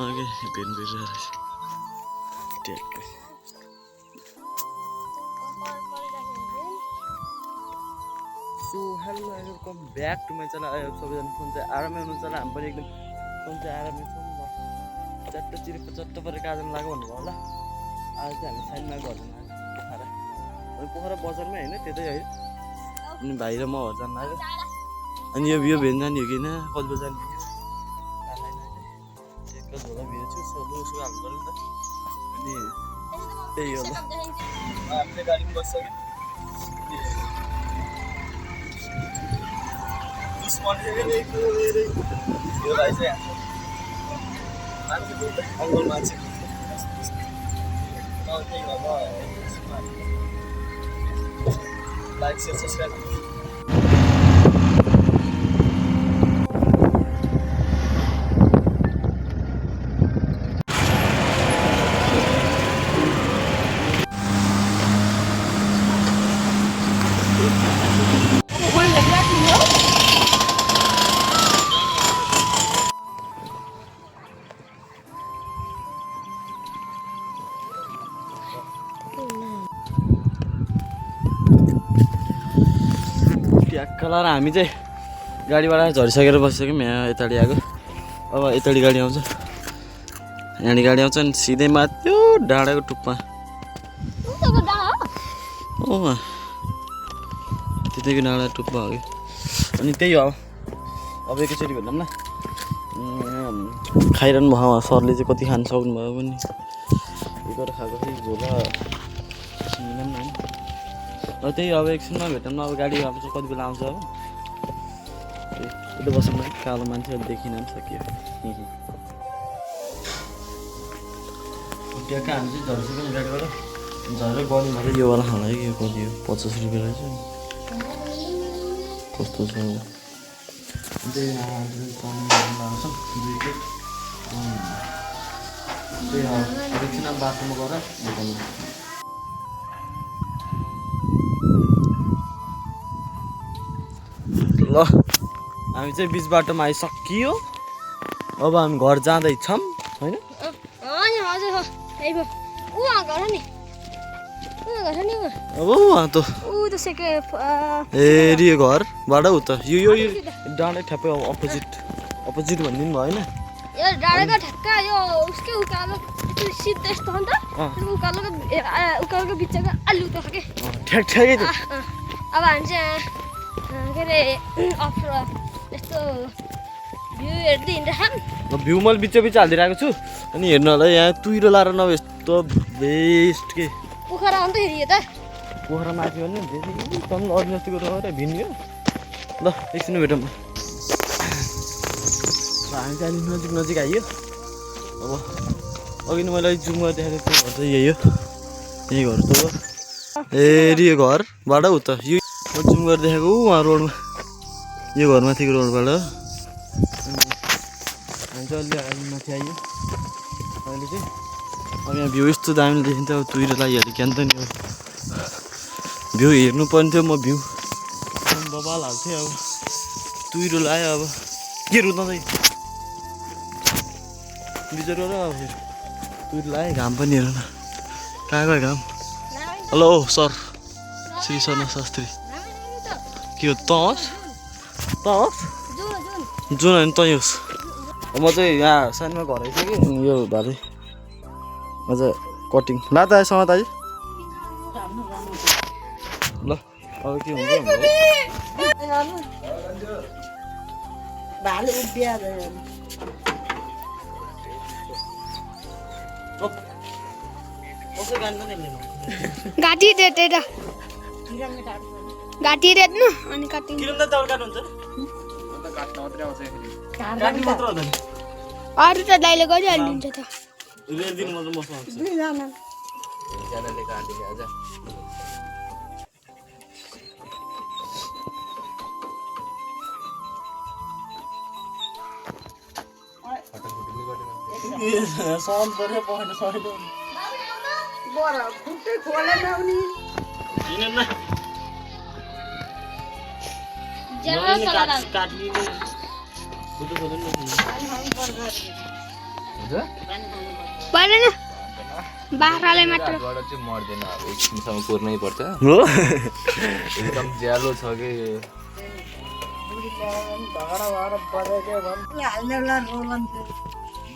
आगे पेन भी रहा है टेक सो hello welcome back to my channel सबैजना सन्चै आरामै हुनुहुन्छ होला हामी पनि एकदम सन्चै आरामै छौँ ल चट्ट चिरेको चट्ट परेर काजन लाग्यो भन्नुभयो होला आज चाहिँ हामी साइडमा घर जान पोखरा पोखरा बजारमै होइन त्यतै है अनि भाइ र म घर जान लाग्यो अनि यो भेन जाने हो कि होइन कति जाने हो एक झोला भिरेछु सोध्नु उसो हाल्नु पऱ्यो नि त अनि त्यही हो ल हामीले गाडीमा बसिसक्यो यो भाइ चाहिँ अङ्गल मान्छे लाइक सेयर सब्सक्राइब कलर हामी चाहिँ गाडीबाट झरिसकेर बसिसक्यौँ यहाँ यताडि आएको अब यताडि गाडी आउँछ यहाँनिर गाडी आउँछ नि सिधै माथि डाँडाको टुप्पा त्यतिको डाँडा टुप्पा हो कि अनि त्यही हो अब एकैचोटि भन्दा पनि खाइरहनु भयो सरले चाहिँ कति खानु सक्नुभयो पनि यो गरेर खाएको थिएँ झोला सिँगिन पनि अब त्यही अब एकछिनमा भेटौँ न अब गाडी अब चाहिँ कति बेला आउँछ अब उता बस्नु न कालो मान्छे देखिन पनि सकियो ट्याक्क हामी चाहिँ झरिसक्यो नि गाडीबाट झरेर गर्नु भएर यो वाला खाना कि यो कति हो 50 रुपियाँ रहेछ कस्तो छ त्यही आउँछ 2 प्लेट त्यही एकछिन बाथरुममा गएर भेटाउनु ल हामी चाहिँ बिच बाटोमा आइसकियो अब हामी घर जाँदैछौँ होइन ए घरबाट उता यो डाँडा ठ्याप्पै अपोजिट भनिदिनु भयो होइन डाँडाको ठ्याक्क यो उसकै उकालो सिधा यस्तो हो नि त उकालोको बिचको आलु त के ठ्याक्कै अब हामी चाहिँ के अरे यस्तो भ्यू हेर्दै हिँडिरहेको भ्यू मैले बिच हालिदिइरहेको छु अनि हेर्नु होला यहाँ तुइरो लाएर नभए यस्तो बेस्ट के पोखरा हो नि त फेरि यो त पोखरा माथि भन्नु तँ अरू जस्तो गरेर भिन्यो ल एकछिन भेटौँ हामी चाहिँ अलिक नजिक आइयो अब अघि नै मैले जुम गरेर देखाएको त्यो घर चाहिँ यही हो यही घर त हो ए यो घरबाट उता यो जुम गरेर देखाएको उहाँ रोडमा यो घर माथिको रोडबाट हामी चाहिँ अलि अगाडि माथि आइयो अहिले चाहिँ अब यहाँ भ्यू यस्तो दामी देखिन्छ अब तुइरो लागिहाल्यो क्या त नि अब भ्यू हेर्नु पर्ने थियो म भ्यू बबाल हाल्थेँ अब तुइरो लायो अब के रुँदा चाहिँ बिचरो र अब तुइरो लायो घाम पनि हेर न कहाँ गयो घाम हेलो सर श्री शर्मा शास्त्री के हो त जुन होइन तँ होस् म चाहिँ यहाँ सानोमा घर आइसकेँ कि यो भाइ अझ कटिङ ला त आएसँग त ल अब के हुन्छ घाँटी रेट्नु अनि काटिङ अरू त दाइले गरिहालिदिन्छ त पर्दैन बाख्रालाई मात्र हातबाट चाहिँ मर्दैन अब एकछिनसम्म कुर्नै पर्छ हो एकदम ज्यालो छ कि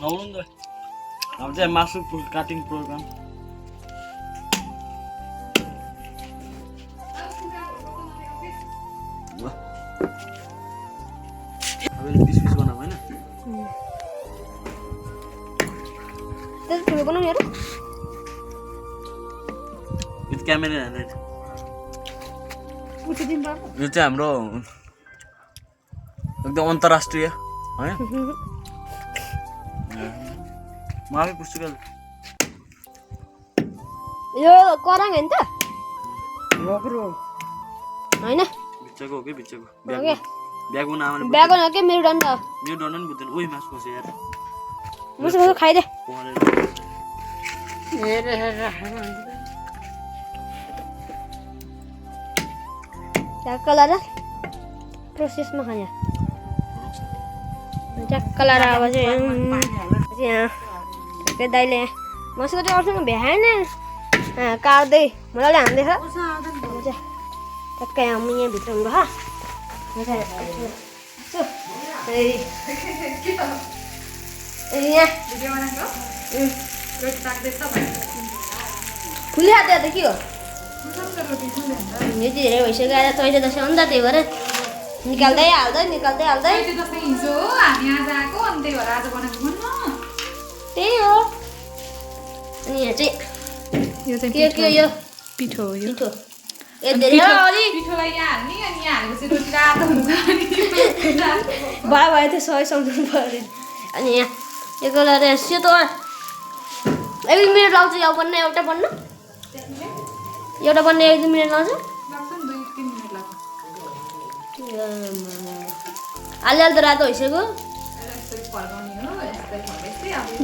नहुनु नि त अब चाहिँ मासु काटिङ प्रोग्राम अब पिस पिस बनाऊ होइन त्यति ठुलो बनाउने हेर यो क्यामेरा हाल्दै उठिदिनु पर्छ यो चाहिँ हाम्रो एकदम अन्तर्राष्ट्रिय है म आफै पुस्छु क्या यो कराङ होइन त होइन बिचको हो कि बिचको ओके ब्यागमा नआउने ब्यागन हो कि मेरो डन्ड यो डन्ड नि बुझ्दैन उही मासु खस्यो यार मुसु खाइदे चक्क लाएर प्रोसेसमा खाने चक्क लाएर अब चाहिँ यहाँ के दाइले मसुको चाहिँ अरूसँग भ्याएन काट्दै मजाले हान्दैछ टक्कै यहाँ भित्र हुनुभयो फुलिहाल्यो त के हो यो चाहिँ धेरै भइसक्यो आएर चैते दसैँ हो नि त त्यही भएर निकाल्दै हाल्दै त्यही हो अनि यहाँ चाहिँ के यो पिठो हो यो पिठो ए धेरै पिठोलाई यहाँ हाल्ने अनि यहाँ हालेपछि रोटी रातो हुन्छ बडा भयो त्यो सबै सम्झाउनु पऱ्यो अनि यहाँ यो गरेर सेतो 1 मिनट लाउँछ यो बन्न एउटा बन्न एउटा बन्न 1-2 मिनट लाउँछ अलि त रातो भइसक्यो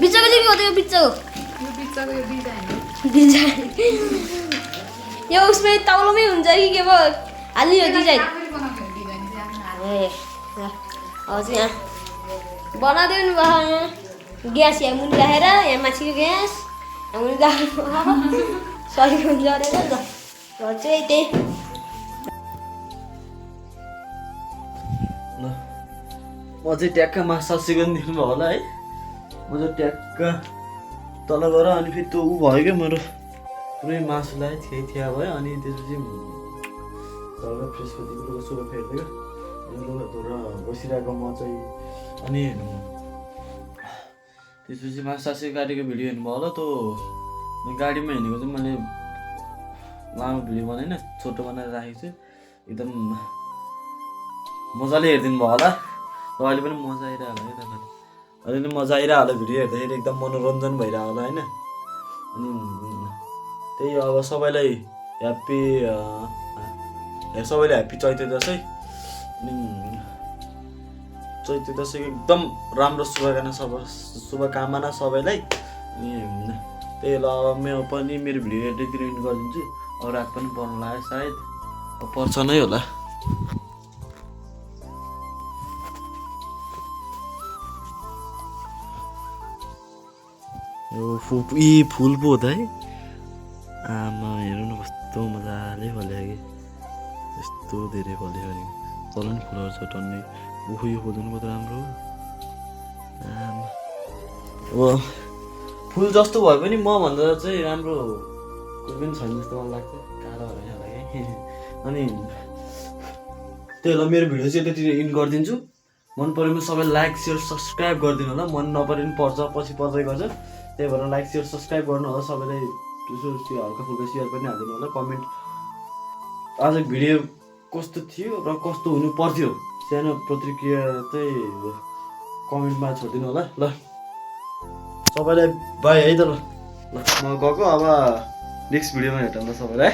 बिचको चाहिँ के हो त्यो बिचको डिजाइन यो उसमै तौलोमै हुन्छ कि के भयो हालियो डिजाइन ए हजुर यहाँ बनाइदिनु भयो यहाँ ग्यास यहाँ मुनि राखेर यहाँ माथिको ग्यास यहाँ मुनि राख्नु सही हुन्छ अरे त घर चाहिँ त्यही ल म चाहिँ ट्याक्क मासु सिकन दिनुभयो होला है म चाहिँ ट्याक्क तल गएर अनि फेरि त्यो ऊ भयो क्या मेरो पुरै मासुलाई थिया भयो अनि त्यसपछि तल फ्रेसको दिएको सुगा फेर्दै अनि लुगा धोएर बसिरहेको म चाहिँ अनि त्यसपछि मासु सासु गाडीको भिडियो हेर्नुभयो होला त्यो गाडीमा हिँडेको चाहिँ मैले लामो भिडियो बनाइन छोटो बनाएर राखेको छु एकदम मजाले हेरिदिनु भयो होला अहिले पनि मजा आइरहला है तपाईँलाई अहिले मजा आइरहला भिडियो हेर्दाखेरि एकदम मनोरञ्जन भइरह होला होइन अनि त्यही अब सबैलाई ह्याप्पी चैते दसैँ अनि चैते दसैँको एकदम राम्रो शुभकामना सबैलाई अनि त्यही ल अब म पनि मेरो भिडियो हेर्दैतिर एन्ड गरिदिन्छु अब रात पनि पर्नु लाग्यो सायद पर्छ नै होला यी फुल पो हो त है आमा हेर्नु न कस्तो मजाले फल्यो कि यस्तो धेरै फल्यो भने तल नि फुलहरू छ टन्ने ओहो यो खोज्नु कति राम्रो हो आमा अब फुल जस्तो भए पनि म भन्दा चाहिँ राम्रो कुनै पनि छैन जस्तो मलाई लाग्छ कालो भएर कि अनि त्यही ल मेरो भिडियो चाहिँ त्यति इन गरिदिन्छु मन पऱ्यो भने सबै लाइक सेयर सब्सक्राइब गरिदिनु होला मन नपऱ्यो पनि पर्छ पछि पर्दै गर्छ त्यही भएर लाइक सेयर सब्सक्राइब गर्नु होला सबैलाई त्यो हल्का फुल्का सेयर पनि हालिदिनु होला कमेन्ट आज भिडियो कस्तो थियो र कस्तो हुनु पर्थ्यो सानो प्रतिक्रिया चाहिँ कमेन्टमा छोडिदिनु होला ल सबैलाई बाई है त ल म गएको अब नेक्स्ट भिडियोमा भेटौँ ल सबैलाई